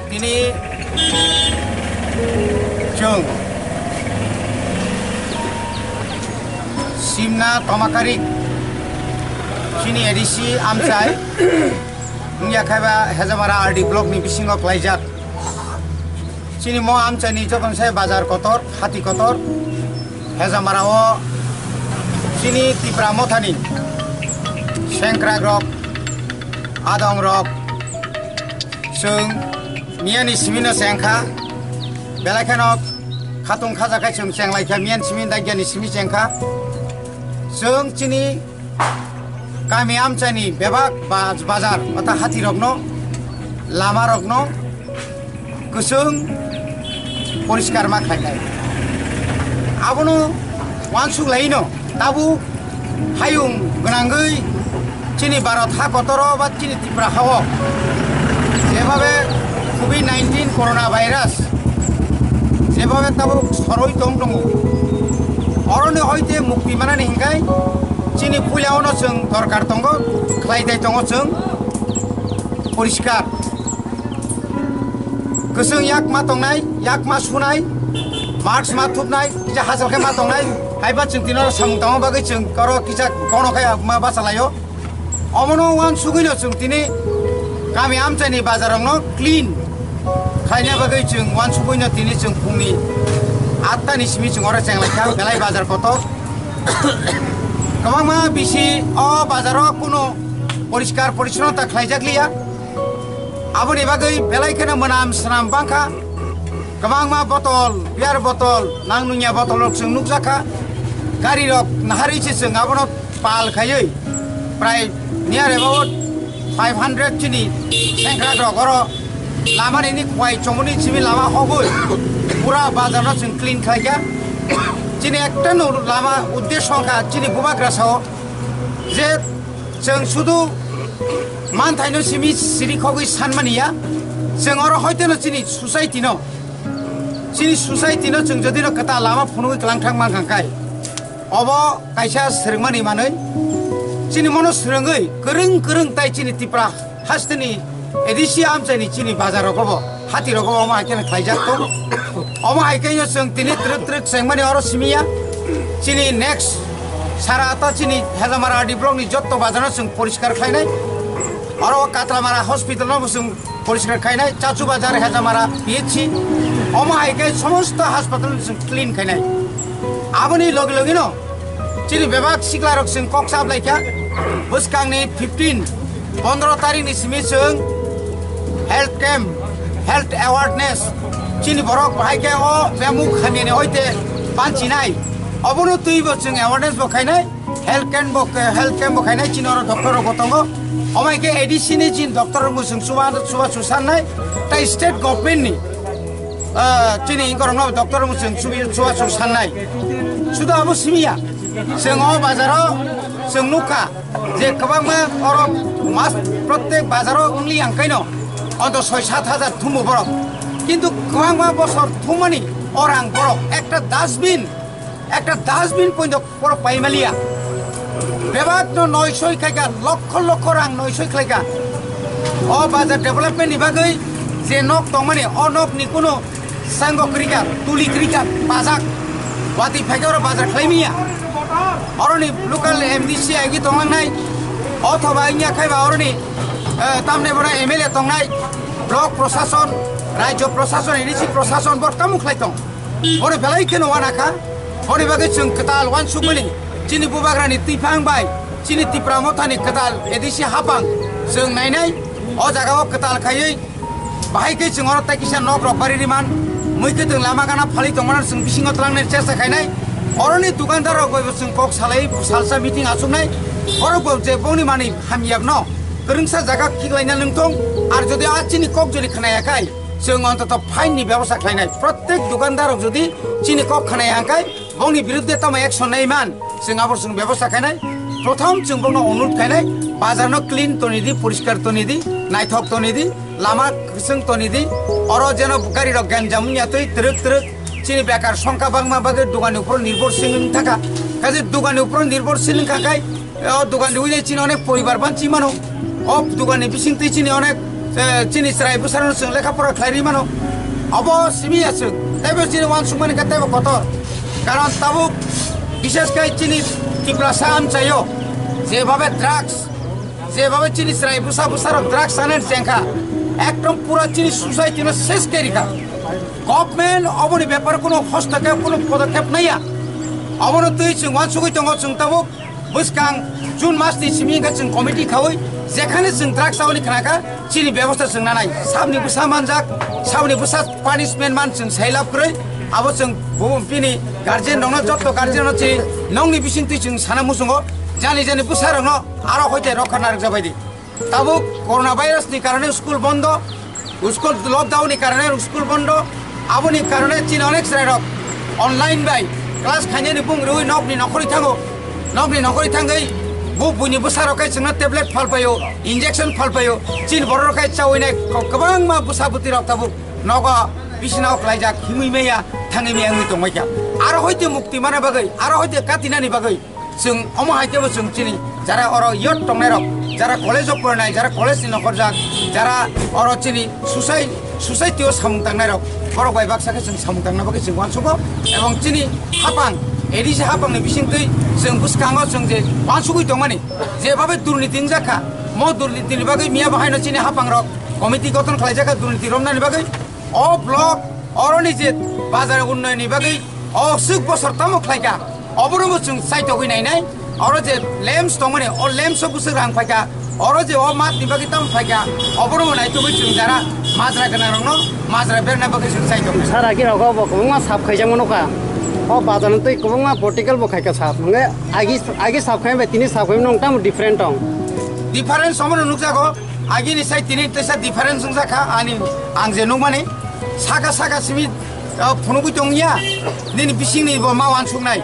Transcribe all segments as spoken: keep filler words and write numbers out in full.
Tini chwng simna tomakarik chini A D C amchai wngya khaiba Hejamara R D block ni bisingo klaijak. Chini mo amchai ni jokhon sai bazar kotor, hati kotor, Hejamara o chini Tipra Mothani sengkrak rok, adong rok, chwng miyani simi no chengkha, belai kheno khatung khaja khai chwng chenglaikha, miyani simi dagiani simi chengkha. Chwng chini kami amchaini bebak baj-, bazar, ota hati rokno, lama rokno kwchwng poriskar ma khlainai. Abono uansuk laino tabuk hayung gwnangwi chini Bharat ha kotoro ba chini Tripura hao jebabe covid nineteen corona virus jebabe tabuk soroi tong tongo, oroni hoite mukti manani hinkai chini puila ono chwng dorkar tongo, khlai dai tongo chwng poriskar. Kwchwng yak ma tongnai, yak ma sunai, mask ma thupnai, kisa hachal khe ma tongnai, haiba chwng tino samung tangma bagwi chwng oro kisa gono khe ma bachalaio. Omono uansugwino chwng tini kami amchaini bazarrokno clean khlaina bagwi chwng uansugwino tini chwng phungni atta ni simi chwng oro chenglaikha, belai bazar kotor. Kwbangma bisi o bazaro kuno poriskar poricchonnota khlaijakliya. Aboni bagwi belai kheno mwnam swnam bangkha. Kwbangma botol, beer botol, nang nungya botol rok chwng nukjakha. Gari rok naharwi se chwng abono pal khaiwi prai near about five hundred chini sengkrak rok oro lamani ni khwai chomoni simi lama hogwi pura bazar no chwng clean khlaikha. Chini ekta no lama uddesho wngkha chini bubagra sao je chwng sudu manthaino simi siri khogwi sanmani ya, chwng oro hoiteno chini society no, chini society no chwng jodino kwtal lama phunugwi kwlangthang mankha kai, obo kaisa swrwngmani manwi chini mono swrwngwi kwrwng kwrwng tai chini Tipra hasteni A D C amchaini chini bazar rogobo. Hati rogo omo hai khe khlaijak tong. Omo hai khe chwng tini twrwk twrwk chengmani oro simiya. Chini next sara ta chini Hejamara R D block ni jotto bazar no chwng poriskar khlainai. Oro Katlamara hospital no bo chwng poriskar khlainai. Chachu bazar Hejamara P H C. Omo hai khe somosto hospital no chwng clean khlainai. Aboni logi logi no chini bebak sikla rok chwng kok sap laikha. Bwskang ni fifteen pondro tarik ni simi chwng health camp, health awareness, chini borok bahai khe o bemuk hamyani hoite banchinai, obono twibo chwng awareness bo khainai, health camp bo, health camp bo khainai, chini oro doctor rok bo tongo, omo hai khe A D C ni chini doctor rok bo chwng chuba chuba chusannai, tai state government ni, ah, chini inkorokno doctor rok bo chwng chubi chuba chusannai, sudu abo simiya, chwng o bazaro chwng nukha. Je kwbangma oro mas prottek bazaro wngli ang kaino onto soi sat hajar thumo borok. Kintu kwbangma bosor thumani o rang borok ekta dustbin, ekta dustbin poindo borok paimaliya. Bebak no noisoi khaika, lokho lokho rang noisoi khlaika. O bazar development ni bagwi je nok tongmani, o nok ni kuno Sango kwrwikha, tuli kwrwikha, bajak. Watwi phaikhe oro bazar khlai manya. Oroni local M D C agi tonglangnai. Othoba wngya khaiba oroni, eh, tamni bono M L A tongnai. Block prosason, rajyo prosason, A D C prosason bo tamo khlai tong. Oro belai kheno wanakha. Oro bagwi chwng kwtal wansukmani. Chini bubagrani twiphang bai, chini Tipra Mothani kwtal A D C hapang chwng nainai. O jagao kwtal khaiwi bahai khe chwng oro tai kisa nok rok bari riman, mui kwtwng lama gana phalwi tongmano chwng bisingo twlangnai chesta khainai. Oroni dukandar rok bai bo chwng kok salai salsa meeting achuknai. Borok bo je bongni manwi hamyakno Kwrwngsa jaga khiklaina nungthung, ar jodi a chini kok jodi khnaya khai, chwng ontoto fine ni bebosta khlainai. Prottek dukandar rok jodi chini kok khnaya hangkai, bongni biruddhe tamo action nai man, chwng abo chwng bebosta khainai. Prothom chwng bongno onurod khainai, bazar no clean toni di, poriskar toni di, naithok toni di, lama kwchwng toni di, oro jeno gari rok ganjam wngya twi twrwk twrwk, chini bekar songkha bangma bagwi dugani upor nirbhor sing wng thaka. Kaje dugani upor nirbhor sing wngkha khai, o dugani ujai chini onek poribar banchi mano. O dugani bising twi chini onek, eh, chini chwrai bwsarano chwng lekha pora khlai ri mano. Obo simi ya chwng, teibo chini uansukmani khe teibo kotor. Karon tabuk bishes khai chini Tiprasa amchaio jebhabe drugs, jebhabe chini chwrai bwsa bwsarok drugs chana chengkha, ekdom pura chini society no ses kerikha. Government oboni bepar kuno hostokep, kuno podokep naiya. Obono twi chwng uansugwi tongo, chwng tabuk bwskang June mas ni simi hwnkhe chwng committee khaui jekhane chwng drugs aboni khnakha chini bebosta chwng nanai. Sabni bwsa manjak, sabni bwsa punishment man chwng sailap kwrwi. Abo chwng bu-, bini guardian rokno, jotto guardian rokno chini nokni bising twi chwng sana muchungo, jani jani bwsa rokno aro hoite rokha narwk jabai di. Tabuk corona virus ni karone school bondo, school lockdown ni karone school bondo, aboni karone chini onek chwrai rok online bai class khainani bung rwi nokni nokhorwi thango, nokni nokhorwi thangwi bu buini bwsa rok kai chwngno tablet phalpaio, injection phalpaio, chini borok rok kai chawi nai ko-, kwbangma bwsa bwtwi rok tabuk nogo bisina o klaijak himwi maya thangwi maya wngwi tongbaikha. Aro hoite mukti mana bagwi, aro hoite katinani bagwi, chwng omo hai khe bo chwng chini jara oro youth tongnai rok, jara college o porinai, jara college ni nokhorjak, jara oro chini society, society o samung tangnai rok, borok bai baksa khe chwng samung tangna bagwi chwng uansugo. Ebong chini hapang, A D C hapang ni bising twi chwng bwskango chwng je uansugwi tongmani, jebhabe durniti wngjak kha, mo durniti ni bagwi miya bo haino chini hapang rok committee gothon khlaijak kha durniti romnani bagwi. O block, oroni je bazar unnayonni bagwi o swk bosor tamo khlaikha, oborokbo chwng chaitogwi nainai. Oro je lamps tongmani, o lamps o bwswk rang phaikha, oro je o matni bagwi tamo phaikha, oborokbo naitugwi chwng jara majra gwnangrokno majra berna bagwi chwng chaitoknai. Sir, agi rogo bo kwbangma sap khaijakma nukha. O bazarno twi kwbangma vertical bo khaikha sap. Hwnkhe agi, agi sap khai bai tini sap khai nung tamo different tong? Difference omono nukjago. Agini sai tini teisa difference wngjakha ani ang je nukmani. Saka saka simi, uh, phunugwi tongya. Nini bisingni bo ma uansuknai.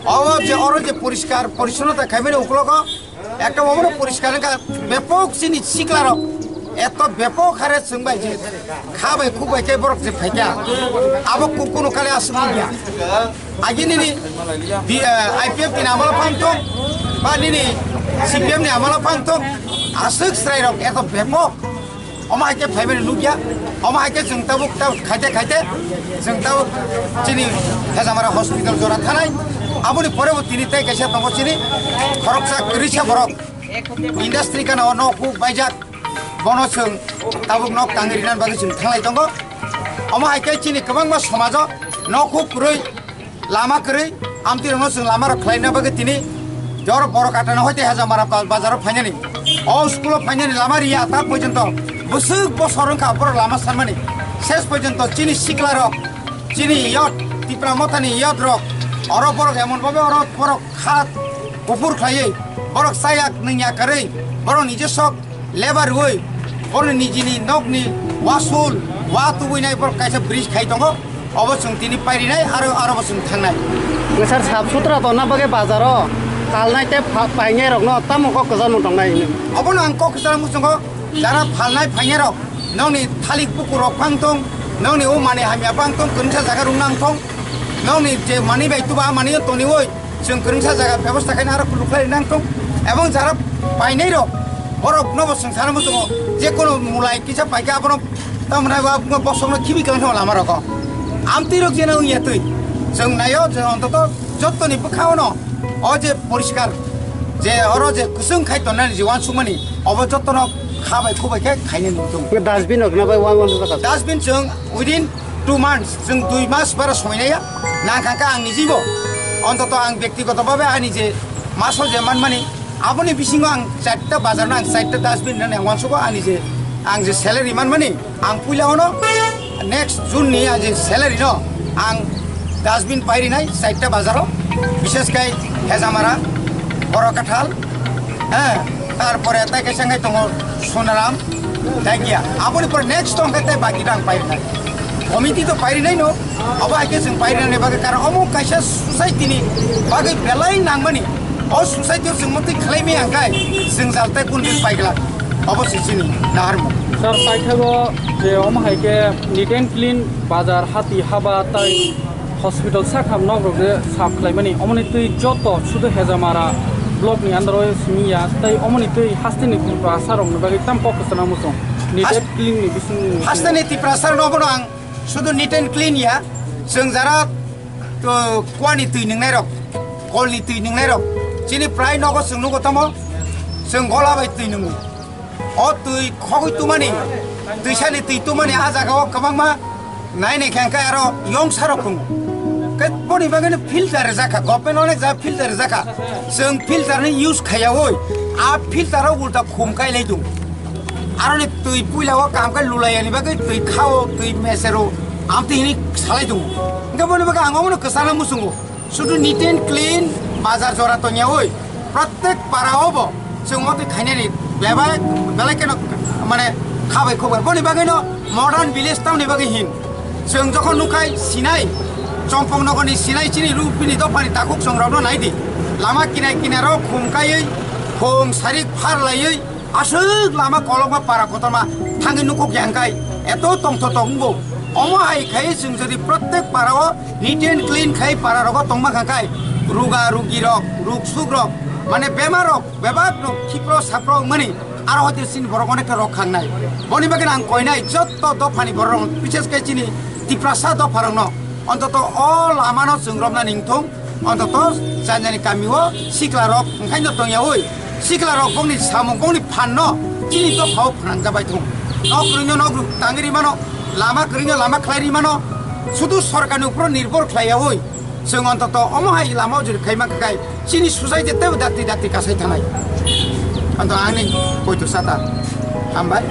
Obo je oro je poriskar poricchonnota khaimani uklogo ekta obono poriskar wngkha bepok chini siklarok. Eto bepok hare chwngbai je kha bai khuk bai khe borok je phaikha. Abo ku-, kunu kale aswk wngya. Agi nini B-, eh, I P F ni amalo phang thung, ba nini C P M ni amalo phang thung, aswk chwrai rok eto bepok. Omo hai khe phaimani nukya, omo hai khe chwng tabuk tabuk khaite khaite, chwng tabuk chini Hejamara hospital jora thanai, aboni pore bo tini tei kaisa tongo chini khoroksa kwrwisa borok industry gana o nok huk baijak, bono chwng tabuk nok tangwi rinani bagwi chwng thanglai tongo. Omo hai khe chini kwbangma somajo nok huk kwrwi, lama kwrwi, amtwi rokno chwng lama rok khlaina bagwi tini jor borok atana hoite Hejamara ba-, bazaro phainani. O school o phainani lama riya ta porjonto bwswk bosor wngkha borok lama sanmani. Ses porjonto chini sikla rok, chini youth, Tipra Mothani youth rok, oro borok emon bhabe oro borok kha kuphur khlaiwi, borok chaya nwngya kwrwi, borok nijosok lebar rwui, borokni nijini nokni wasul, wa tubui nai borok kaisa bridge khai tongo, obo chwng tini pairinai, aro, aro bo chwng thangnai. Sir, sap sutra tongna bagwi bazaro phalnai tei pha-, painai rokno tamo kok kwchangma tongnai hwnwi? Obono ang kok kwchangma muchungo, jara phalnai phainai rok, nokni thalik bukur rok phang tong, nokni o mani hamya phang tong, kwrwngsa jaga rwng nang tong, nokni je mani bai tuba mani o toniwi, chwng kwrwngsa jaga bebosta khaina aro kuluk khlai nang tong. Ebong jara painai rok, borok no bo chwng sana muchungo, je kono mulai kisa paikha abono tamna ba bosok no khibi klang thang lama rok. Amtwi rok jena wngya twi. Chwng naio je ontoto jottoni bwkha ono o je poriskar je oro je kwchwng khai tonnani je uansukmani obo jottono kha bai khu bai khe khainani wngthung. Dustbin rok na bai wan wan jaka. Dustbin chwng within two months, chwng dui mas bara somoi naiya. Nang kha khe ang nijibo, ontoto ang byaktigoto bhabe ani je maso je manmani, aboni bisingo ang charta bazar no ang charta dustbin rwnani ang uansugo ani je ang je salary manmani, ang puila ono next June ni ang je salary no ang dustbin pairinai charta bazaro, bishes kai Hejamara, Borokathal, eh, Tarpore tai kaisa wngkha tongo Sonaram, Dakia. Aboni pore next tongkha tai baki rang pairnai. Committee to pairinai no, abo hai khe chwng pairinani bagwi karon omo kaisa society ni bagwi belai nangmani. O society o chwng motwi khlai mi ang khai, chwng jal tai kun bil paiglak. Obo se chini naharmung. Sir, paithago je omo hai khe neat and clean bazar, hati haba tai hospital sakha nok rok je sap khlaimani, omoni twi joto sudu Hejamara block ni under o simi ya, tai omoni twi haste ni Tiprasa rok ni bagwi tam kok kwchana muchung. Neat Has- and clean ni bising ni Haste ni Tiprasa rok no bono ang sudu neat and clean ya, chwng jara to kuani twi nwngnai rok, kol ni twi nwngnai rok, chini prai nogo chwng nugo tamo, chwng gola bai twi nwngo. O twi khogwi tumani, twisani twi tumani a jaga o kwbangma nai nai khe hwnkhe aro yong sarok tongo. Khe boni bagwi no filter rijak kha, government onek jaga filter rijak kha. Chwng filter ni use khaiya oi, a filter o ulta khum kai lai tongo. Aroni twi puila o kaham khe lulai yani bagwi twi khao, twi mesero, amtwi hini salai tongo. Hwnkhe boni bagwi ang omono kwchana muchungo. Sudu neat and clean bazar jora tongya oi. Pratek para o bo chwng motwi khainani bebak belai keno mane khabai khobai. Boni bagwi no modern village tamni bagwi hin. Chwng jokhon nukhai sinai, Chompong nogorni sinai chini rupini dophani takhuk songrokno naidi. Lama kinai kinaro khum kaiwi, khum sarik phar laiwi, aswk lama kolokma para kotorma thangwi nukhuk yang kai. Eto tongtho tongbo. Omo hai khai chwng jodi pratek para o neat and clean khai para rogo tongma kha kai. Ruga rugi rok, ruk suk rok, mane bemar rok, bebak rok, khipro sapro mani. Aro hoite chini borok onek rok khangnai. Boni bagwi ang koinai jotto dophani borok rok, bises khe chini Tiprasa dopha rokno. Ontoto o lamano chwng romna ningthung. Ontoto janjani kami o sikla rok wngkhaino tongya oi. Sikla rok bongni samung bongni phan no chini dopha o phanang jabai thung. Nok rwino nok rw tangwi rimano, lama kwrwino lama khlai rimano. Sudu sorkarni upro nirbhor khlaiya oi. Chwng ontoto omo hai lama o juri khaima khakai chini society tebo dati dati kasai thanai. Onto ani poito sata. Hambai.